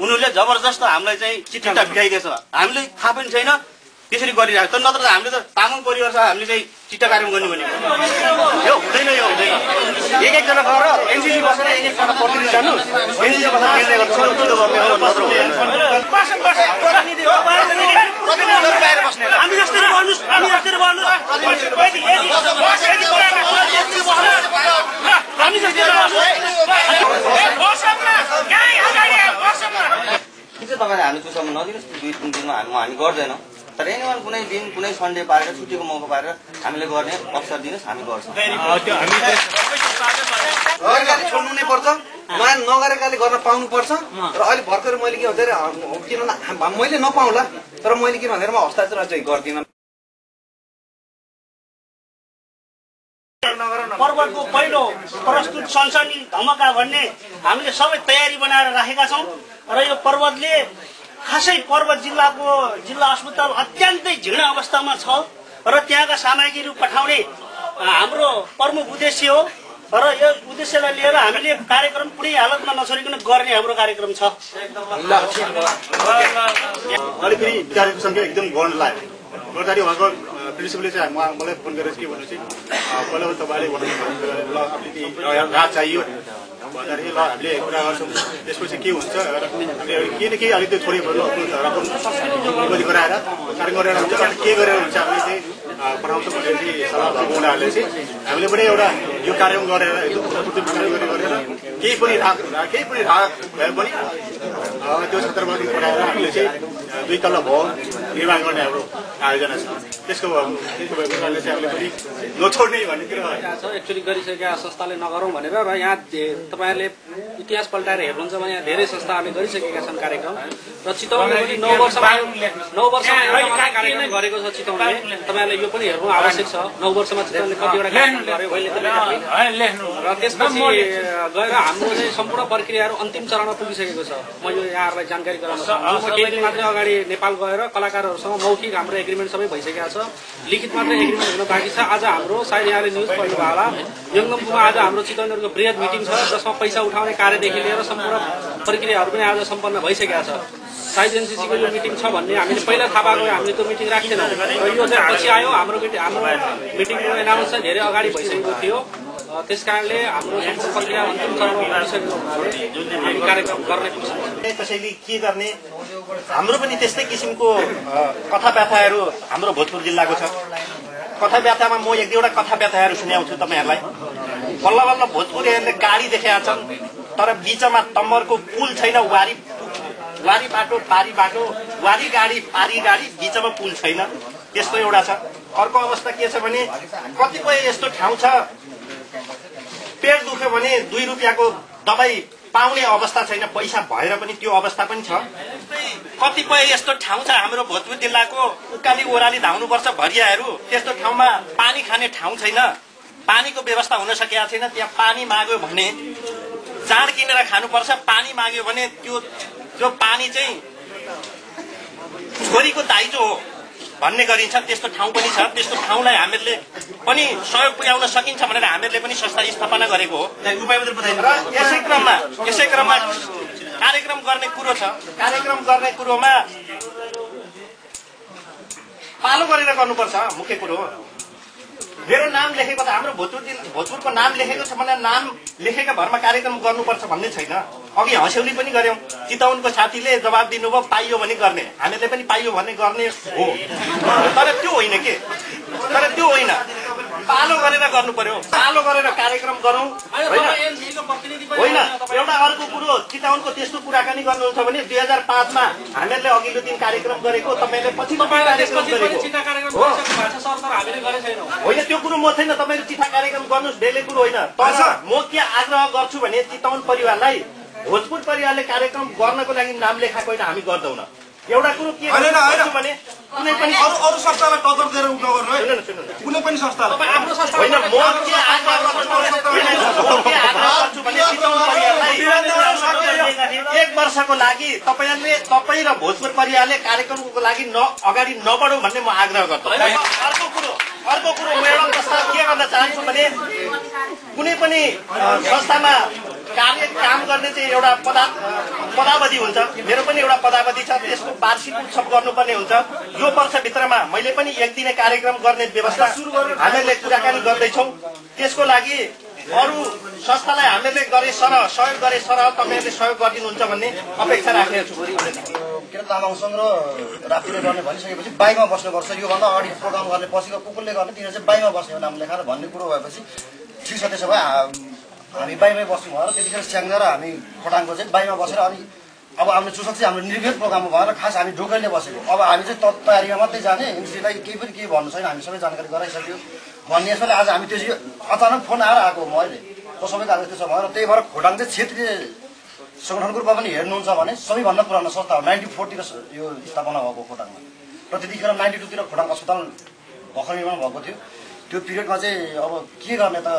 उनीहरूले जबरजस्त हामीलाई चाहिँ चिट्ठा भिडाइदिएछ हामीले थाहा पनि छैन त्यसरी गरिरहेको तर नत्र त हामीले त तामाङ परिवार छ हामीले चाहिँ चिट्ठा कार्यक्रम गर्ने भनेको यो हुँदैन एक एकजना गएर एनसीसी बसेर एक एकजना प्रतिनिधि जानु एनसीसी बसेर निर्णय गर्नु गर्ने हो नत्र हामी जस्तै गर्नुस् हामी जस्तै गर्नुस् हामी जस्तै तपाईले हामी त्यो सम्म नदिनुहोस् 2-3 दिनमा हामी गर्दैनौँ तर एनिवान कुनै दिन कुनै सन्डे पारेर छुट्टीको मौका पारेर हामीले गर्ने अवसर दिनुहोस् हामी गर्छौँ छोड्नु नै पर्छ नगरेकाले गर्न पाउनु पर्छ र अहिले भर्खर मैले के भन्छ किनभने मैले नपाउला तर मैले के भनेर म हस्ताक्षर चाहिँ गर्दिनँ पर्वतको पहिलो प्रस्तुत सनसनी धमाका भन्ने हामीले सबै तयारी बनाएर राखेका छौँ र यो पर्वतले खासै पर्वत जिल्ला अस्पताल अत्यन्तै झिँडा अवस्थामा छ र त्यहाँका सामग्रीहरू पठाउने हाम्रो प्रमुख उद्देश्य हो र यो उद्देश्यलाई लिएर हामीले कार्यक्रम कुनै हालतमा नछोडिकन गर्ने हाम्रो कार्यक्रम छ अलि फेरि विद्यार्थीको सङ्ख्या एकदम बढ्न लाग्यो गर्दाखेरि उहाँको प्रिन्सिपलले चाहिँ मलाई फोन गरेर के भनेपछि पहिला तपाईँले भन्नु ल अलिकति राहत चाहियो भन्दाखेरि ल हामीले कुरा गर्छौँ त्यसपछि के हुन्छ के न केही अलिकति थोरै रकम गराएर कार्यक्रम गरेर हुन्छ के गरेर हुन्छ हामीले चाहिँ पठाउँछौँ भनेर चाहिँ सल्लाह उनीहरूले चाहिँ हामीले पनि एउटा यो कार्यक्रम गरेर गरेर केही पनि राहत भए पनि त्यो छात्रवृत्ति पठाएर हामीले चाहिँ 2 तल्ला भवन निर्माण गर्ने हाम्रो आयोजना छ त्यसको भएकोले चाहिँ हामीले पनि नछोड्ने भन्ने कुरा एक्चुअली गरिसकेका संस्थाले नगरौँ भनेर र यहाँ तपाईँहरूले इतिहास पल्टाएर हेर्नुहुन्छ भने यहाँ धेरै संस्थाहरूले गरिसकेका छन् कार्यक्रम र चितवनले पनि 9 वर्षमा कार्यक्रम गरेको छ चितवनले तपाईँहरूले यो पनि हेर्नु आवश्यक छ 9 वर्षमा चितवनले कतिवटा कार्यक्रम गर्यो र त्यसपछि गएर हाम्रो चाहिँ सम्पूर्ण प्रक्रियाहरू अन्तिम चरणमा पुगिसकेको छ म यो यहाँहरूलाई जानकारी गराउन चाहन्छु केही दिन मात्रै अगाडि नेपाल गएर कलाकारहरूसँग मौखिक हाम्रो एग्रिमेन्ट सबै भइसकेको छ लिखित मात्रै एग्रिमेन्ट हुन बाँकी छ आज हाम्रो सायद यहाँले न्युज पढ्नुभयो होला यङगम्पुमा आज हाम्रो चितवनहरूको बृहत मिटिङ छ जसमा पैसा उठाउने कार्यदेखि लिएर सम्पूर्ण प्रक्रियाहरू पनि आज सम्पन्न भइसकेका छ सायद एनसीसीको यो मिटिङ छ भन्ने हामीले पहिला थाहा पाएको हामीले त्यो मिटिङ राख्थेनौँ र यो चाहिँ पछि आयो हाम्रो मिटिङको एनाउन्स चाहिँ धेरै अगाडि भइसकेको थियो त्यसकारणले हाम्रो प्रक्रिया अन्तिम चरणमा पुगिसकेको हामी कार्यक्रम गर्ने त्यसैले के गर्ने हाम्रो पनि त्यस्तै किसिमको कथा व्यथाहरू हाम्रो भोजपुर जिल्लाको छ कथा व्यथामा म एक दुईवटा कथा व्यथाहरू सुनाउँछु तपाईँहरूलाई बल्ल बल्ल भोजपुरीहरूले गाडी देखेका छन् तर बिचमा तम्बरको पुल छैन वारी बाटो पारी बाटो वारी गाडी पारी गाडी बिचमा पुल छैन त्यस्तो एउटा छ अर्को अवस्था के छ भने कतिपय यस्तो ठाउँ छ पेट दुख्यो भने 2 रुपियाँको दबाई पाउने अवस्था छैन पैसा भएर पनि त्यो अवस्था पनि छ कतिपय यस्तो ठाउँ छ हाम्रो भोजपुर जिल्लाको उकाली ओह्राली धाउनुपर्छ भरियाहरू त्यस्तो ठाउँमा पानी खाने ठाउँ छैन पानीको व्यवस्था हुन सकेका छैन त्यहाँ पानी माग्यो भने जाँड किनेर खानुपर्छ पानी माग्यो भने त्यो पानी चाहिँ छोरीको दाइजो हो भन्ने गरिन्छ त्यस्तो ठाउँ पनि छ त्यस्तो ठाउँलाई हामीहरूले पनि सहयोग पुर्याउन सकिन्छ भनेर हामीहरूले पनि संस्था स्थापना गरेको हो र यसै क्रममा कार्यक्रम गर्ने कुरो छ कार्यक्रम गर्ने कुरोमा पालो गरेर गर्नुपर्छ मुख्य कुरो हो मेरो नाम लेखेको त हाम्रो भोजपुरको नाम लेखेको छ भने नाम लेखेका भरमा कार्यक्रम गर्नुपर्छ भन्ने छैन अघि हँस्यौली पनि गर्यौं चितवनको साथीले जवाब दिनुभयो पाइयो भने गर्ने हामीले पनि पाइयो भने गर्ने हो तर त्यो होइन पालो गरेर गर्नु पर्यो पालो गरेर कार्यक्रम गरौँ होइन एउटा अर्को कुरो चितवनको त्यस्तो कुराकानी गर्नुहुन्छ भने 2005 मा हामीले अघिल्लो दिन कार्यक्रम गरेको तपाईले पछि होइन त्यो कुरो म छैन तपाईले चिठा कार्यक्रम गर्नुस् बेले कुरो होइन तर म के आग्रह गर्छु भने चितवन परिवारलाई भोजपुर परिवारले कार्यक्रम गर्नको लागि नाम लेखाएको होइन हामी गर्दैनौँ एउटा कुरो के गर्छु भने कुनै पनि अरु संस्थालाई टक्कर दिएर नगर्नु है कुनै पनि संस्थालाई आफ्नो संस्था होइन म के आग्रह गर्छु भने चितवन परिवारलाई 1 वर्षको लागि तपाई र भोजपुर परिवारले कार्यक्रमको लागि अगाडि नबढौँ भन्ने म आग्रह गर्छु अर्को कुरो म एउटा प्रस्ताव के गर्न चाहन्छु भने कुनै पनि संस्थामा काम गर्ने चाहिँ एउटा पदावधि हुन्छ। मेरो पनि एउटा पदावधि छ, त्यसको वार्षिक उत्सव गर्नुपर्ने हुन्छ। यो वर्षभित्रमा मैले पनि एक दिने कार्यक्रम गर्ने व्यवस्था हामीहरूले कुराकानी गर्दैछौँ। त्यसको लागि अरू संस्थालाई हामीले सहयोग गरे सरह तपाईँहरूले सहयोग गरिदिनुहुन्छ भन्ने अपेक्षा राखेको छु। किन तामाङसँग र राप्तीले गर्ने भनिसकेपछि बाइकमा बस्नुपर्छ, योभन्दा अगाडि प्रोग्राम गर्ने पछिको कुकुरले गर्ने तिनीहरू चाहिँ बाइकमा बस्ने नाम लेखाएर भन्ने कुरो भएपछि ठिक छ। त्यसो भए हामी बाइकमै बस्नु भयो र त्यतिखेर स्याङ्जा र हामी खोटाङको चाहिँ बाइकमा बसेर अनि अब हाम्रो चुसक चाहिँ हाम्रो निर्भेद प्रोग्राममा भएर खास हामी ढोकैले बसेको। अब हामी चाहिँ तयारीमा मात्रै जाने, एनसीलाई केही पनि केही भन्नु छैन, हामी सबै जानकारी गराइसक्यो भन्ने यसले आज हामी त्यो अचानक फोन आएर आएको म अहिले सबै कागज त्यसो भएर त्यही भएर खोटाङ चाहिँ क्षेत्रीय संगठनको रूपमा पनि हेर्नुहुन्छ भने सबैभन्दा पुरानो संस्था हो। 94 तिर यो स्थापना भएको खोटाङमा र त्यतिखेर 92 तिर खोटाङ अस्पताल भर्खर निर्माण भएको थियो। त्यो पिरियडमा चाहिँ अब के गर्ने त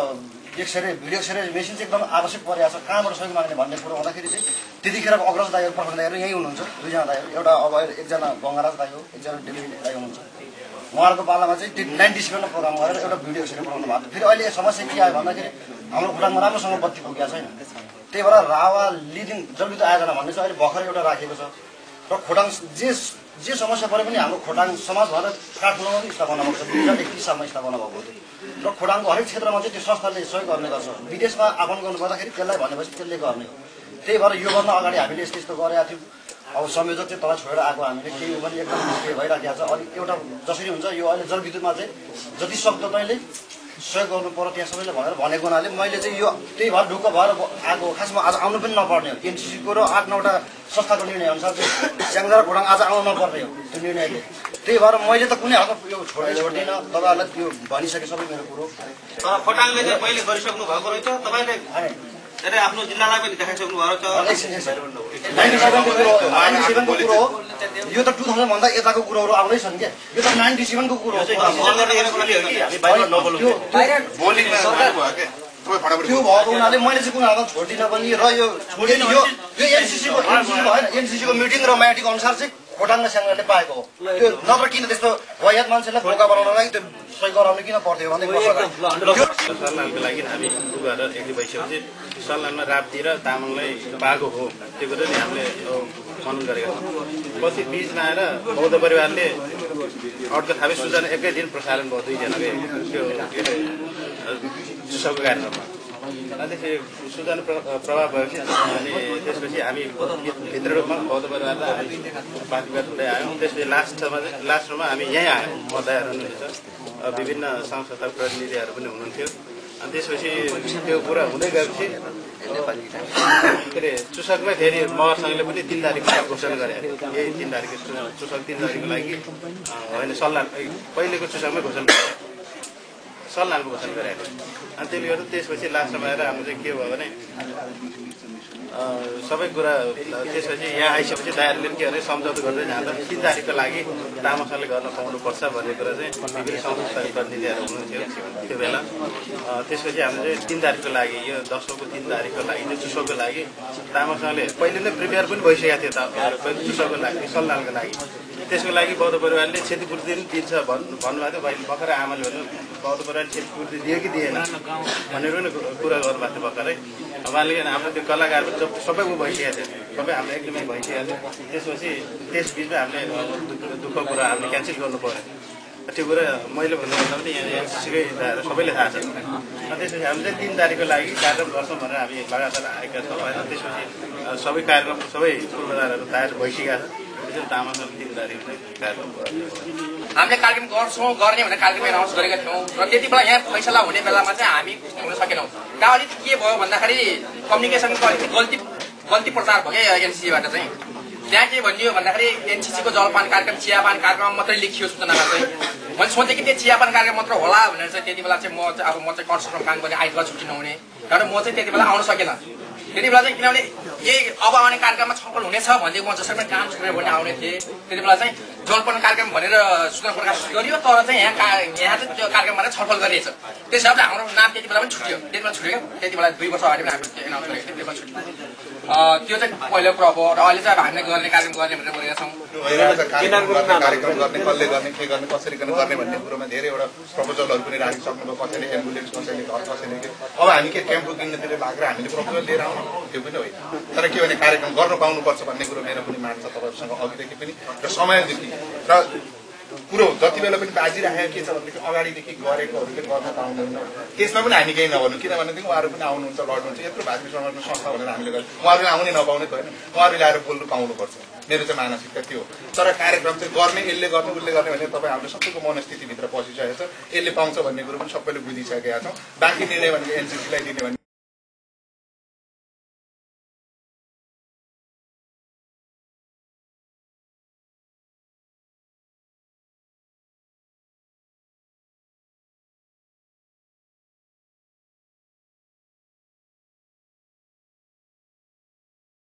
एक्सरे भिडियो एक्सरे मेसिन चाहिँ एकदम आवश्यक परेको छ, कहाँबाट सहयोग माग्ने भन्ने कुरो हुँदाखेरि चाहिँ त्यतिखेरको अग्रज दाइहरू प्रखण्ड दाइहरू यहीँ हुनुहुन्छ, दुईजना दाइहरू, एउटा अब एकजना गङ्गाराज दाइ हो, एकजना डेलिभरी दाइ हुनुहुन्छ। उहाँहरूको पालामा चाहिँ त्यो 97मा प्रोग्राम गरेर एउटा भिडियो एक्सरे बनाउनु भएको थियो। फेरि अहिले समस्या के आयो भन्दाखेरि हाम्रो खोटाङमा राम्रोसँग बत्ती पुगेको छैन। त्यही भएर रावा लिडिङ जलविद्युत आयोजना भन्ने चाहिँ अहिले भर्खरै एउटा राखेको छ र खोटाङ जे समस्या परे पनि हाम्रो खोटाङ समाज भएर काठमाडौँमा स्थापना भएको छ, 2031 सालमा स्थापना भएको थियो र खोटाङको हरेक क्षेत्रमा चाहिँ त्यो संस्थाले सहयोग गर्ने गर्छ। विदेशमा आह्वान गर्नुपर्दाखेरि त्यसलाई भनेपछि त्यसले गर्ने हो। त्यही भएर योभन्दा अगाडि हामीले यस्तो यस्तो गरेका थियौँ। अब संयोजक चाहिँ तल छोडेर आएको हामीले केही पनि एकदम निष्क्रिय भइराखेको छ। अलिक एउटा जसरी हुन्छ यो अहिले जलविद्युतमा चाहिँ जति सक्दो तैँले सहयोग गर्नु पर्यो त्यहाँ सबैले भनेको हुनाले मैले चाहिँ यो त्यही भएर ढुक्क भएर आएको। खासमा आज आउनु पनि नपर्ने हो, एनसीसीको र 8-9वटा संस्थाको निर्णय अनुसार चाहिँ स्याङ्जा र खोटाङ आज आउनु नपर्ने हो त्यो निर्णयले। त्यही भएर मैले त कुनै हालतमा यो छोड्दिनँ, तपाईँहरूलाई त्यो भनिसके सबै मेरो कुरो। तर खोटाङले चाहिँ पहिले गरिसक्नु भएको रहेछ, तपाईँले धेरै आफ्नो जिल्लालाई पनि देखाइसक्नु भएको छ। 97को कुरो हो यो, त 2000 भन्दा यताको कुरोहरू आउँदैछन् क्या, यो त 97को कुरो हो। त्यो भएको हुनाले मैले चाहिँ कुनै हालतमा छोड्दिनँ पनि र यो छोडिनु यो एनसीसीको होइन, एनसीसीको मिटिङ र म्याटिङ अनुसार चाहिँ खोटाङ र स्याङ्जाले पाएको हो। त्यो नत्र किन त्यस्तो वायात मान्छेलाई बोका बनाउनलाई त्यो सही गराउनु किन पर्थ्यो भने सल्लाहको लागि हामी गएर एक दुई भइसकेपछि सल्लाहमा राप्ती र तामाङलाई पाएको हो, त्यो कुरो नि हामीले मनन गरेका छौँ। पछि बिचमा आएर बौद्ध परिवारले अड्को थापे सूचना एकै दिन प्रसारण भयो, दुईजनाले त्यो चुसकको कार्यक्रममा। त्यसपछि सूचना प्रभाव भएपछि अनि त्यसपछि हामी भित्र रूपमा बौद्ध परिवारलाई बातविवाद हुँदै आयौँ। त्यसपछि लास्टमा हामी यहीँ आयौँ, मदायहरू हुनुहुन्छ, विभिन्न सङ्घ संस्थाको प्रतिनिधिहरू पनि हुनुहुन्थ्यो। अनि त्यसपछि त्यो कुरा हुँदै गएपछि के अरे चुसकमै फेरि मगरसँगले पनि 3 तारिकको घोषणा गरेको थियो। यही 3 तारिकको चुसक 3 तारिकको लागि होइन सल्लाह पहिलेको चुसकमै घोषणा सल्लाहको घोषणा गरेको थियो। अनि त्यसले गर्दा त्यसपछि लास्टमा आएर हाम्रो चाहिँ के भयो भने सबै कुरा त्यसपछि यहाँ आइसकेपछि दायरले के अरे सम्झौता गर्दै जाँदा 3 तारिकको लागि तामाङले गर्न पाउनुपर्छ भन्ने कुरा चाहिँ विभिन्न संस्थाको प्रतिनिधिहरू हुनुहुन्थ्यो त्यो बेला। त्यसपछि हामीले चाहिँ 3 तारिकको लागि यो 10औँको 3 तारिकको लागि चाहिँ चुसकको लागि तामाङले पहिले नै प्रिपेयर पनि भइसकेको थियो चुसकको लागि सल्लाहको लागि। त्यसको लागि बौद्ध परिवारले क्षतिपूर्ति पनि दिन्छ भन्नुभएको थियो। भर्खर आमाले भन्नु बौद्ध परिवारले क्षतिपूर्ति दियो कि दिएन भनेर पनि कुरा गर्नुभएको थियो भर्खरै। उहाँले हाम्रो त्यो कलाकार पनि सबै ऊ भइसकेको थियो, सबै हाम्रो एकदमै भइसकेको थियो। त्यसपछि त्यस बिचमा हामीले दुःख कुरा हामीले क्यान्सल गर्नु पऱ्यो। त्यो कुरा मैले भन्नुभन्दा पनि यहाँ एनसीसीकै सबैले थाहा छ। त्यसपछि हामीले चाहिँ 3 तारिकको लागि कार्यक्रम गर्छौँ भनेर हामी लगातार आएका छौँ होइन। त्यसपछि सबै कार्यक्रम सबै पूर्वाधारहरू तयार भइसकेका छ। तामाङले 3 तारिक कार्यक्रम हामीले कार्यक्रम गर्छौँ गर्ने भनेर कार्यक्रम एनाउन्स गरेका थियौँ र त्यति बेला यहाँ फैसला हुने बेलामा चाहिँ हामी हुन सकेनौँ। कहाँ अलिकति के भयो भन्दाखेरि कम्युनिकेसनको अलिकति गल्ती प्रचार भयो क्या एनसीसीबाट चाहिँ। त्यहाँ के भनियो भन्दाखेरि एनसीसीको जलपान कार्यक्रम चियापान कार्यक्रम मात्रै लेखियो सूचनामा चाहिँ। मैले सोचेँ कि त्यो चियापान कार्यक्रम मात्र होला भनेर चाहिँ त्यति बेला चाहिँ म चाहिँ कन्स्ट्रक्सन काम गर्ने आइतबार छुट्टी नहुने र म चाहिँ त्यति बेला आउन सकेन। त्यति बेला चाहिँ किनभने यही अब आउने कार्यक्रममा छलफल हुनेछ भन्दै म जसरी पनि काम छोडेर भन्ने आउने थिएँ। त्यति बेला चाहिँ जलपान कार्यक्रम भनेर सूचना प्रकाश गरियो, तर चाहिँ यहाँ चाहिँ त्यो कार्यक्रममा छलफल गरिएछ। त्यस हिसाबले हाम्रो नाम त्यति बेला पनि छुट्यो, त्यति बेला छुट्यो क्या। त्यति बेला 2 वर्ष अगाडि पनि हामीले एनाउन्स गरेको थियौँ, त्यति बेला छुट्यो। त्यो चाहिँ पहिलो कुरा हो र अहिले चाहिँ अब हामीले गर्ने कार्यक्रम गर्ने भनेर बोलेका छौँ। कार्यक्रम गर्ने कसले गर्ने के गर्ने कसरी गर्ने भन्ने कुरोमा धेरैवटा प्रपोजलहरू पनि राखिसक्नुभयो। कसैले एम्बुलेन्स कसैले घर कसैले के अब हामी के टेम्पो किन्नतिर लागेर हामीले प्रपोजल लिएर आउनु त्यो पनि होइन। तर के भने कार्यक्रम गर्न पाउनुपर्छ भन्ने कुरो मेरो पनि मान छ तपाईँहरूसँग अघिदेखि पनि र समयदेखि र कुरो जति बेला पनि बाजिराखेको के छ भनेदेखि अगाडिदेखि गरेकोहरूले गर्न पाउँदैन। त्यसमा पनि हामी केही नभन्नु किनभनेदेखि उहाँहरू पनि आउनुहुन्छ लड्नुहुन्छ यत्रो भातृ समाजमा संस्था भनेर हामीले गर्छ उहाँहरूले आउने नपाउने त होइन उहाँहरूले आएर बोल्नु पाउनुपर्छ मेरो चाहिँ मानसिकता त्यो हो। तर कार्यक्रम चाहिँ गर्ने यसले गर्ने उसले गर्ने भने तपाईँ हाम्रो सबैको मनस्थितिभित्र पसिसकेको छ यसले पाउँछ भन्ने कुरो पनि सबैले बुझिसकेका छौँ। बाँकी निर्णय भनेको एनसीसीलाई दिने भने